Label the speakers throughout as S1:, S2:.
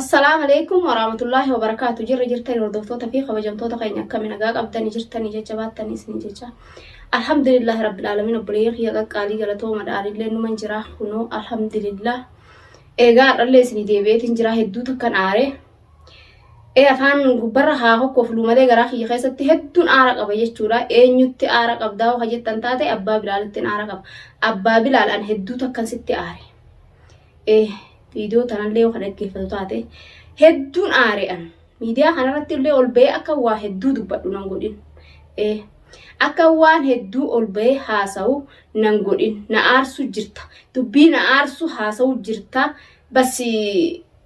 S1: Assalaamu alaikum warahmatullaahi wabarakaatu. Jirra jirtanii hordoftoota fi kabajamtoota keenya, akkami nagaa qabdanii jirtanii jajjabaattanii isin jecha. Alhamdulillaahi rabbil aalamiin. Obboleeyyan kiyya qaqqaalii, galatooma dhaanillee numan jira kunoo, alhamdulillah. Egaa har'allee isinii deebi'eetiin jira, hedduu takkan aare. Ee, afaan gubbarra haa hokkoflu malee garaa kiyya keessatti hedduun aara qaba jechuudha. Eenyutti aara qabdaa hoo jettan taate, abbaa Bilaalittiin aara qaba. Abbaa Bilaal, an hedduu takkan sitti aare. Ee, viidiyoo tanallee yoo ka dhaggeeffatu taate, hedduun aare an. Miidiyaa kanarratti illee ol ba'ee akka waa hedduu dubbadhu nan godhin. Ee, akka waan hedduu ol ba'ee haasa'u nan godhin. Na aarsu jirta. Dubbii na aarsu haasa'u jirta. Bas,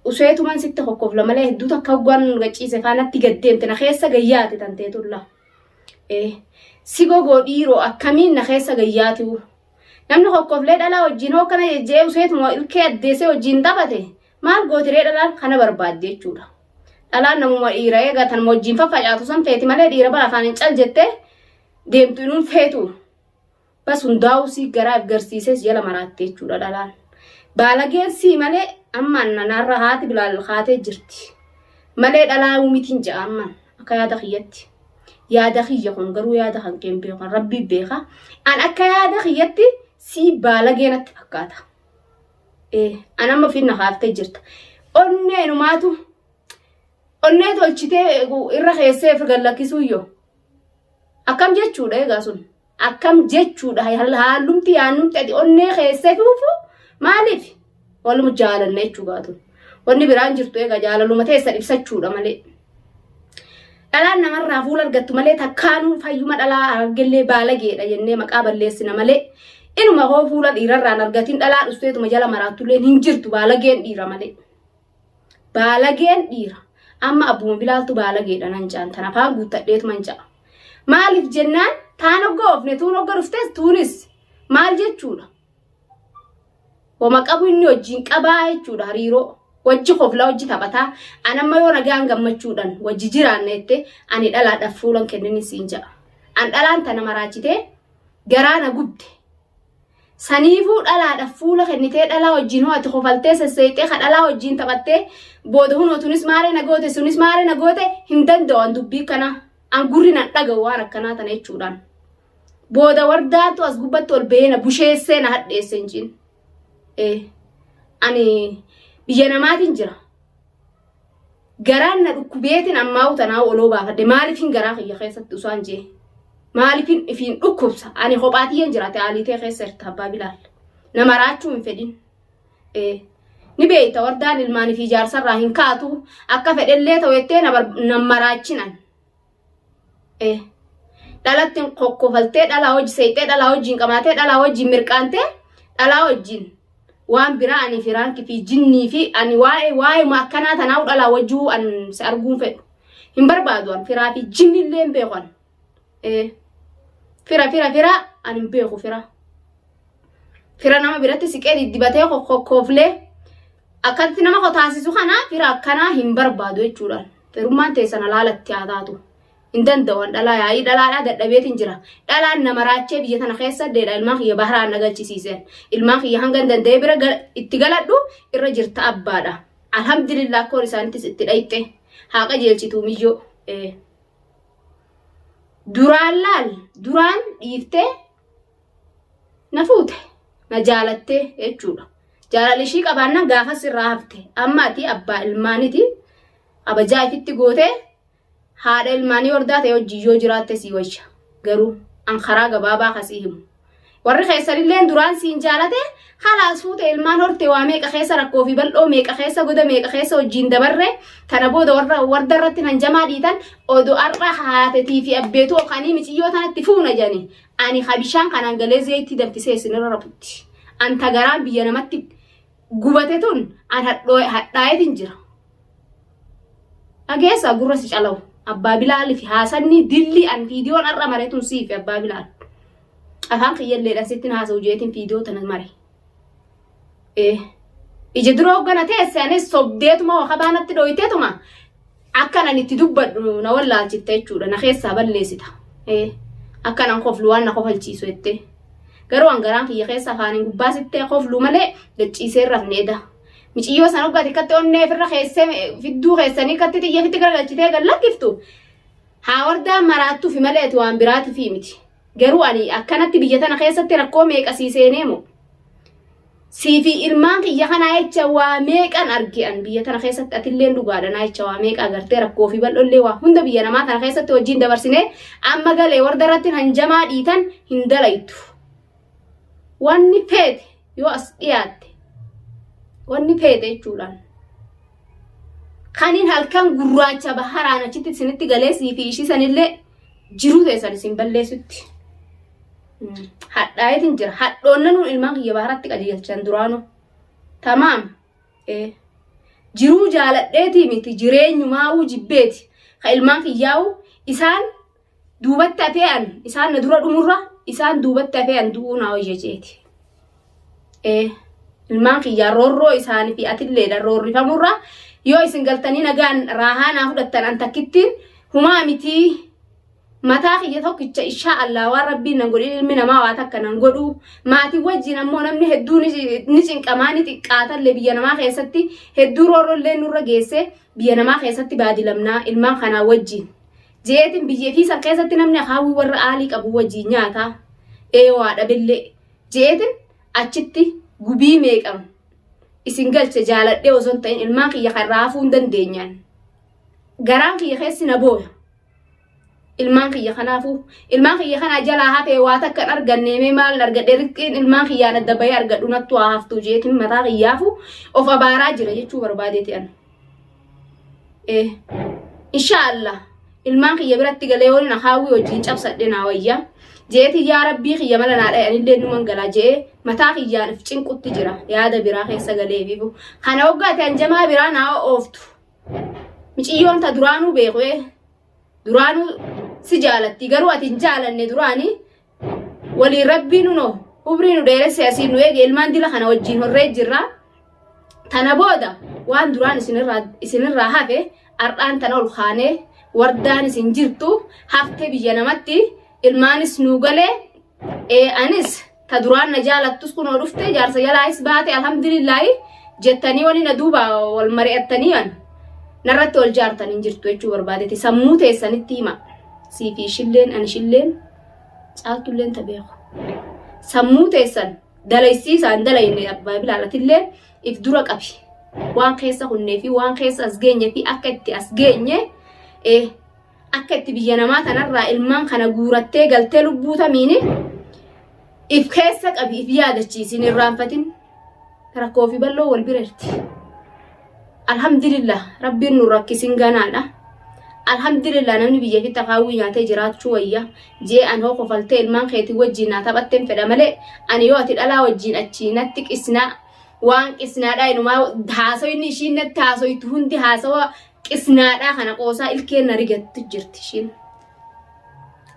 S1: useetuman sitti kokkofla malee hedduu takka hoggaan gachiise faanatti gaddeemte, na keessa gayyaate tanteetulla. Ee, si gogoo dhiiroo, akkamiin na keessa gayyaati'u? Namni kokkoflee dhalaa wajjin hoo akkana jejje'ee useetuma ilkee addeessee wajjin taphate maal gootiree? Dhalaan kana barbaadde jechuudha. Dhalaan namuma dhiira eegaa tanuma wajjin faffacaatu san feeti malee dhiira bara afaan hin cal jettee deemtu inuun feetu. Bas, hundaa'uu sii garaa if garsiisees jala maraatte jechuudha dhalaan. Baalageen sii malee ammaan narra haati Bilaal kaatee jirti. Malee dhalaa mitiin ja'a ammaan akka yaada kiyyatti. Yaada kiyya kun garuu yaada kan keen beekan rabbii beeka. An akka yaada kiyyatti sii baalagee natti fakkaata. Ee, an amma finna kaaftee jirta. Onnee numaatu onnee tolchitee irra keessee of gallakkisuuyyoo. Akkam jechuudha egaa sun? Akkam jechuudha haallumti yaannumti ati onnee keessee fuufu maaliif? Waluma jaalanna jechuu gaatu. Wanni biraan jirtu egaa jaalaluma teessan ibsachuudha malee. Dhalaan namarraa fuula argattu malee takkaanuu fayyuma dhalaa argellee baalageedha jennee maqaa balleessina malee. Inuma hoo fuula dhiirarraan argatiin dhalaa dhufteetuma jala maraattullee hin jirtu, baalageen dhiira malee. Baalageen dhiira. Amma abbuma Bilaaltu baalageedha nan jaan, tan afaan guuttadheetuma hin ja'a. Maaliif jennaan, taan hogga oofne tuun hogga dhuftes tuunis maal jechuudha? Wama qabu inni wajjin qabaa jechuudha hariiroo. Wajji koflaa, wajji taphataa. An amma yoo nagaan gammachuudhaan wajji jiraanna jette, ani dhalaadhaaf fuulan kennin siin ja'a. An dhalaan tana maraachitee garaa na gubde. Saniifuu dhalaadhaaf fuula kennitee dhalaa wajjin hoo ati kofaltee sesseexee ka dhalaa wajjin taphattee booda hunoo tunis maaree na goote, sunis maaree na goote, hin danda'u an dubbii kana. An gurri nan dhaga'u waan akkanaa tana jechuudhaan. Booda wardaatu as gubbatti ol ba'ee na busheessee na hadheesse hin jiin. Ee, ani biyya namaatiin jira. Garaan na dhukkubeetiin ammaa tanaa oloo baafadhe. Maaliifin garaa kiyya keessatti usaan jee? Maaliifin ifiin dhukkubsa? Ani kophaatiyyeen jiraate aaliitee keessa jirta, abbaa Bilaal. Nama raachuu hin fedhin. Ee, ni beekta, wardaan ilmaanii fi ijaarsarraa hin kaatu. Akka fedhellee ta'u jettee na maraachinan. Ee, dhalattiin kokkofaltee dhalaa hojii seexee, dhalaa wajjin qamaatee, dhalaa wajjin mirqaantee, dhalaa wajjin waan biraa ani firaankii fi jinnii fi ani waa'ee akkanaa tanaa dhalaa wajjuu an si arguun fedhu. Hin barbaadu, an firaa fi jinni illee hin beeku an. Ee, fira fira fira ani hin beeku fira. Fira nama biratti siqee diddibatee kokkoflee akkatti nama kotaasisu kana fira akkanaa hin barbaadu jechuudha. Firummaan teessan alaalatti haa taatu. Hin danda'u an dhalaa yaa'ii dhalaadhaa dadhabeetiin jira. Dhalaan nama raachee biyya tana keessa deedha, ilmaan kiyya baharaan na galchisiiseen. Ilmaan kiyya hanga hin danda'ee bira itti galadhu irra jirta abbaadha. Alhamdulillah, akkoon isaanittis itti dhayxe. Haa qajeelchituu miyyoo. Duraan laal, duraan dhiiftee na fuute, na jaalattee jechuudha. Jaalala ishii qabaannaan gaafas irraa hafte. Amma ati abbaa ilmaaniti, abajaa ifitti gootee haadha ilmaanii hordaa ta'e hojii yoo jiraatte sii wayya. Garuu an karaa gabaabaa kasii himu. Warri keessanillee duraan siin jaalate, halaas fuute, ilmaan horte, waa meeqa keessa, rakkoo fi bal'oo meeqa keessa, goda meeqa keessa hojiin dabarre. Tana booda warra warda irratti hanjamaa dhiitan odoo har'a haatetii fi abbeetu okanii miciyyoo tanatti fuuna jedhani. Ani habishaan kanaan galee zeeyitii danfisee isinirra rafutti. An tagaraan biyya namatti gubate tun an hadhaa'eetiin jira. Dhageessa gurra si calawu. Abbaa Bilaal fi haasanni dilli an viidiyoon har'a mare tun siifi, abbaa Bilaal. Afaan kiyyalleedhaan sittin haasa'u jeetiin viidiyoo tana mare. Ee. Ija dura hoggana teesse anis sobdeetuma wakabaa natti dhoyiteetuma akkan ani itti dubbadhu na wallaalchifta jechuudha. Na keessaa balleessita. Ee. Akkan an koflu waan na kofalchiisu jettee. Garuu an garaan kiyya keessa afaaniin gubbaa sittee koflu malee gachiisee rafne eda. Miciyyoo san hoggaati akkatti onnee ofirra keessee fidduu keessanii akkatti xiyya ofitti garagalchitee gad lakkiftu. Haa wardaan maraattuufi malee ati waan biraatifi miti. Garuu ani akkanatti biyya tana keessatti rakkoo meeqa sii seenee moo? Sii fi ilmaan kiyya kanaa jecha waa meeqan arge an biyya tana keessatti atilleen dhugaadha naa jecha waa meeqa agartee rakkoo fi bal'ollee waa hunda biyya namaa tana keessatti wajjin dabarsinee amma galee warda irratti hanjamaa dhiitan hin dalaytu. Wanni feete yoo as dhiyaatte wanni feete jechuudhaan. Kaniin halkan gurraacha baharaan achitti isinitti galee sii fi ishii sanillee jiruu teessan isin balleessutti. Hadhaayetin jira. Hadhoonnanuun ilmaan kiyya baharatti qajeelchan duraanuu. Tamaam. Ee. Jiruu jaaladheetii miti jireenyumaa'uu jibbeeti. Ka ilmaan kiyyaa'u isaan duubatti hafee an isaan na dura dhumurra isaan duubatti hafee an du'uu naa wayya jeeti. Ee. Ilmaan kiyyaa roorroo isaanii fi atilleedha roorrifamurra yoo isin galtanii nagaan raahaa naa fudhattan an takkittiin humaa mitii. Mataa kiyya tokkicha inshaa Allah waan rabbiin nan godhin ilmi namaa waa takka nan godhu. Maatii wajjin ammoo namni hedduu ni cinqamaa ni xiqqaatallee biyya namaa keessatti hedduu roorrollee nurra geesse biyya namaa keessatti baadilamnaa ilmaan kanaa wajjin. Jeetiin biyya fi san keessatti namni akaawwii warra aalii qabu wajjin nyaata. Ee waa dhabillee. Jeetiin achitti gubii meeqam isin galche jaaladhee osoo hin ta'in ilmaan kiyya kan raafuu hin dandeenyaan. Garaan kiyya keessi na booya. Ilmaan kiyya kanaafuu ilmaan kiyya kanaa jalaa hafee waa takka hin arganne mee maal argadhe rizqiin ilmaan kiyyaan adda bahee argadhu nattu haa haftuu jeetiin mataa kiyyaafu of abaaraa jira jechuu barbaadeeti an. Eh inshaallah ilmaan kiyya biratti galee waliin akaawwii wajjin cabsadhe naa wayya. Jeetiin yaa rabbii kiyya mala naa dhaye anillee numan galaa jee mataa kiyyaan of cinqutti jira yaada biraa keessa galee fiifu. Kana waggaati hanjamaa biraa naa ooftu. Miciyyoon ta duraanuu beeku ee. Duraanuu si jaalatti garuu ati hin jaalanne duraanii waliin rabbiin unoo umrii nu dheeresse asiin nu eege ilmaan dila kana wajjin horree jirra. Tana booda waan duraan isinirraa hafe har'aan tana ol kaanee wardaan isin jirtu hafte biyya namatti ilmaanis nuu galee Ee anis ta duraan na jaalattus kunoo dhufte jaarsa jalaayis baate alhamdulillaahi jettanii wani na duuba wal mari'attanii an narratti wal jaartan hin jirtu jechuu barbaadeti sammuu teessanitti hima sii fi ishilleen ani ishilleen caaltulleen ta beeku sammuu teessan dalaysiisaan dalayne abbaa bilaalatillee if dura qabi waan keessa kunnee fi waan keessa as geenye fi akka itti as geenye ee Akka itti biyya namaa tanarraa ilmaan kana guurattee galtee lubbuu tamiini if keessa qabi if yaadachiisi hin irraanfatin. Rakkoo fi bal'oo wal bira jirti. Alhamdulillah rabbiin nu rakkisin ganaadha. Alhamdulillah namni biyya fi xafaawwii nyaatee jiraachuu wayya. Jee an hoo kofaltee ilmaan keetii wajjiin naa taphatteen fedha malee ani yoo ati dhalaa wajjiin achii natti qisnaa waan qisnaadhaa inumaa haasoyni ishiin natti haasoytu hundi haasawa Qisnaadhaa kana qoosaa ilkeen na rigattu jirti ishiin.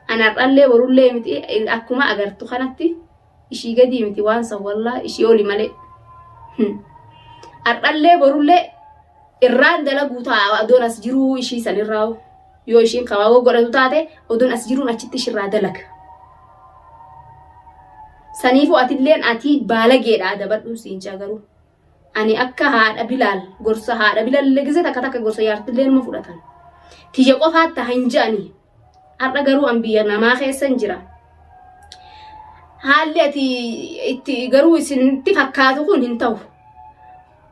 S1: An har'allee borullee miti akkuma agartu kanatti ishii gadii miti waan san wallaa ishii oli malee. Har'allee borullee irraan dalaguu ta'a odoon as jiruu ishii san irraa yoo ishiin kawaawoo godhatu taate odoon as jiruun achitti ishirraa dalaga. Saniifuu atilleen atii baalageedha adabadhuun siin jaa garuu. Ani akka haadha Bilaal gorsa haadha Bilallee gizee takka takka gorsa jaartillee numa fudhatan. Tiyya qofaatti hin je'anii. Har'a garuu an biyya namaa keessan jira. Haalli ati itti garuu isinitti fakkaatu kun hin ta'u.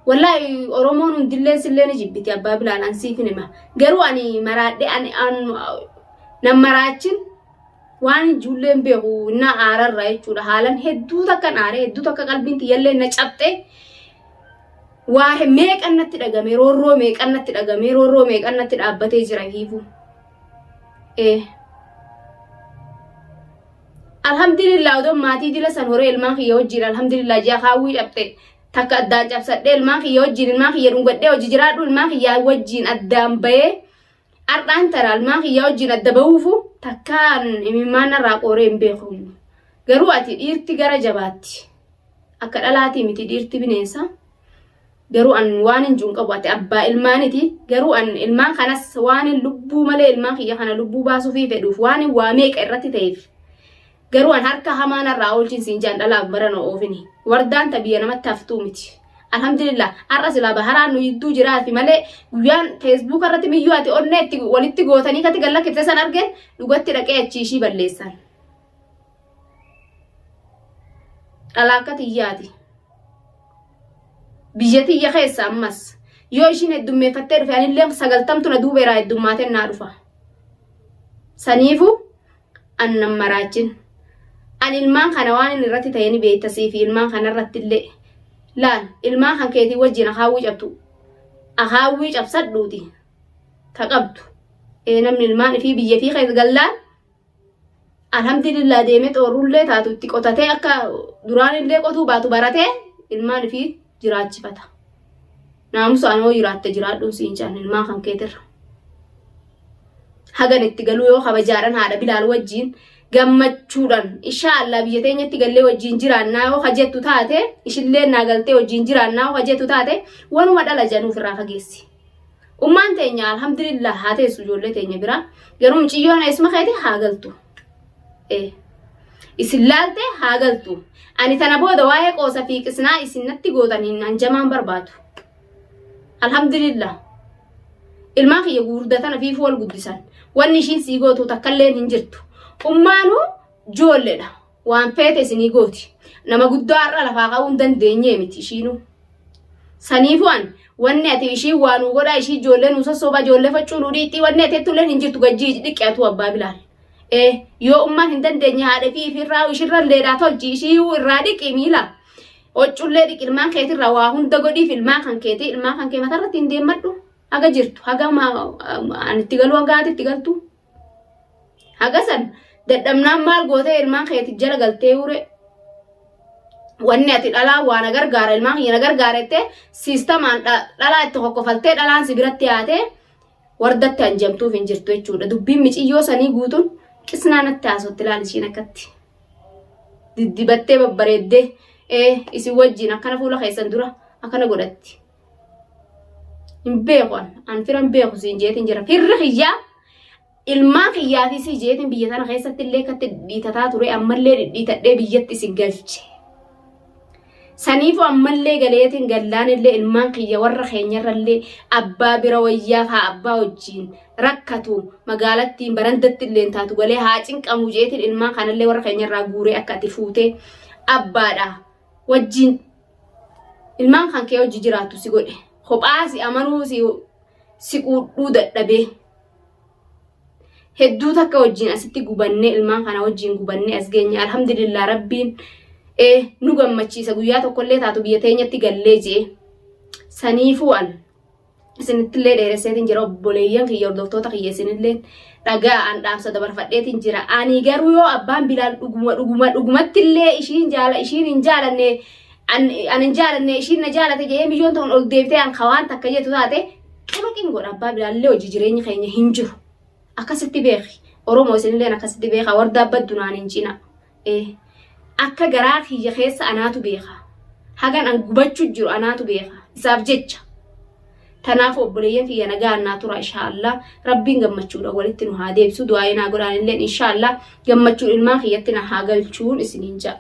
S1: Wallaahi Oromoon hundilleen sillee ni jibbiti abbaa Bilaal an siif hin hima. Garuu ani maraadhee ani an nan maraachin Waan ijoolleen beeku na aararra jechuudha. Haalan hedduu takkan aare hedduu takka qalbiin tiyyallee na cabxe. Waa meeqan natti dhagame roorroo meeqan natti dhagame roorroo meeqan natti dhaabbatee jira hiifu. Ee. Alhamdulillah odoon maatii dila san horee ilmaan kiyya wajjin alhamdulillah ji'a kaawwii cabxe takka addaan cabsadhee ilmaan kiyya wajjin ilmaan kiyya dhungadhee hojii jiraadhu ilmaan kiyya wajjin addaan bahee Har'aan tana ilmaan kiyyaa wajjin adda bahuufu takkaan imimmaan narraa qooree hin beeku. Garuu ati dhiirti gara jabaatti. Akka dhalaatii miti dhiirti bineensa. Garuu an waan hin jiru qabu ati abbaa ilmaaniti. Garuu an ilmaan kanas waan hin lubbuu malee ilmaan kiyya kana lubbuu baasuufii fedhuuf waan hin waa meeqa irratti ta'eef. Garuu an harka hamaa narraa oolchiin siin jaan dhalaaf barana oofini. Wardaan ta biyya namatti haftuu miti. Alhamdulillah har'a silaa baharaan nu jidduu jiraati malee guyyaan feesbuuka irratti miyyuu ati onnee itti walitti gootanii kati gallakkifte san argeen dhugatti dhaqee achii ishii balleessan. Dhalaa akka tiyyaati. Biyya tiyya keessa ammas yoo ishiin heddummeeffattee dhufe anillee sagaltamtu na duuba irraa heddummaatee naa dhufa. Saniifu an nan maraachin. An ilmaan kana waan inni irratti ta'e ni beekta sii fi ilmaan kana irratti illee. Laal ilmaan kan keetii wajjin akaawwii cabtu. Akaawwii cabsadhuuti. Ta qabdu. Ee namni ilmaan ifii biyya fi keessa gallaan alhamdulillah deemee xoorrullee taatu itti qotatee akka duraan illee qotuu baatu baratee ilmaan ifii jiraachifata. Naamusa anoo jiraatte jiraadhuun siin jaan ilmaan kan keetirra. Hagan itti galuu yoo kabajaadhaan haadha bilaal wajjiin gammachuudhaan inshaa Allah biyya teenyatti gallee wajjiin jiraannaa yoo kajettu taate ishillee naa galtee wajjiin jiraannaa yoo kajettu taate wanuma dhala januuf irraa fageessi. Ummaan teenya alhamdulillah haa teessu ijoollee teenya bira. Garuu muciyyoon eessuma keeti haa galtu. Eh. Isin laalte haa galtu. Ani tana booda waa'ee qoosa fi qisnaa isin natti gootan hin hanjamaan barbaadu. Alhamdulillah. Ilmaan kiyya gurguddatan afiifuu wal guddisan. Wanni ishiin sii gootu takkalleen hin jirtu. Ummaanuu joolleedha. Waan feete isinii gooti. Nama guddaa har'a lafaa ka'uu hin dandeenyee miti ishiinuu. Saniifuu an wanni ati ishii waa nuu godhaa ishii ijoollee nuu sossoobaa ijoollee faccuu nuu dhiixxii wanni ati jettu hin jirtu gajjii dhiqqi atuu abbaa bilaal. Ee yoo ummaan hin dandeenye haadha fi ifirraa ishirra leedhaa tolchi ishii irraa dhiqi miila. Hoccullee dhiqi ilmaan keetirraa waa hunda godhiif ilmaan kan keetii ilmaan kan kee matarratti hin deemmadhu haga jirtu haga ani itti galuu haga ati itti galtu. Haga san dadhabnaan maal gootee ilmaan keeti jala galtee ure. Wanni ati dhalaa waa na gargaara ilmaan kiyya na gargaara jettee siistamaan dhalaa itti kokkofaltee dhalaan si biratti yaatee wardatti hanjamtuuf hin jirtu jechuudha. Dubbiin miciyyoo sanii guutuun qisnaa natti haasotti laal ishiin akkatti. Diddibattee babbareeddee ee isin wajjin akkana fuula keessan dura akkana godhatti. Hin beeku an an fira hin beeku siin jeetiin jira. Firri kiyyaa ilmaan kiyyaa fi sii jeetiin biyya tana keessatti illee akkatti dhidhiitataa ture ammallee dhidhiitadhee biyyatti isin galche. Saniifuu ammallee galeetiin gallaan illee ilmaan kiyya warra keenyarrallee abbaa bira wayyaaf haa abbaa wajjiin rakkatu magaalattiin barandatti illee taatu galee haa cinqamu jeetiin ilmaan kanallee warra keenyarraa guuree akka ati fuutee abbaadha wajjiin ilmaan kan kee hojii jiraattu si godhe kophaa si amanuu si si quudhuu dadhabee hedduu takka wajjin asitti gubannee ilmaan kana wajjin gubannee as geenye alhamdulillah rabbiin ee nu gammachiisa guyyaa tokkollee taatu biyya teenyatti gallee jee saniifuu an isinittillee dheeresseetiin jira obboleeyyan kiyya hordoftoota kiyya isinillee dhagaa an dhaamsa dabarfadheetiin jira ani garuu yoo abbaan bilaal dhuguma dhuguma dhugumattillee ishiin jaala ishiin hin jaalanne an an hin jaalanne ishiin na jaalate jedhee miyyoon ta'uun ol deebitee an kawaan takka jettu taate quluqin godha abbaa bilaallee hojii jireenyi keenya hin jiru akkasitti beeki oromoo isinilleen akkasitti beeka wardaa baddu naan hin cina ee akka garaa kiyya keessa anaatu beeka hagan an gubachu jiru anaatu beeka isaaf jecha tanaaf obboleeyyan kiyya nagaa naa tura inshaallah rabbiin gammachuudha walitti nu haa deebisu du'aa naa godhaan illeen inshaallah gammachuun ilmaan kiyyatti na haa galchuun isiniin ja'a.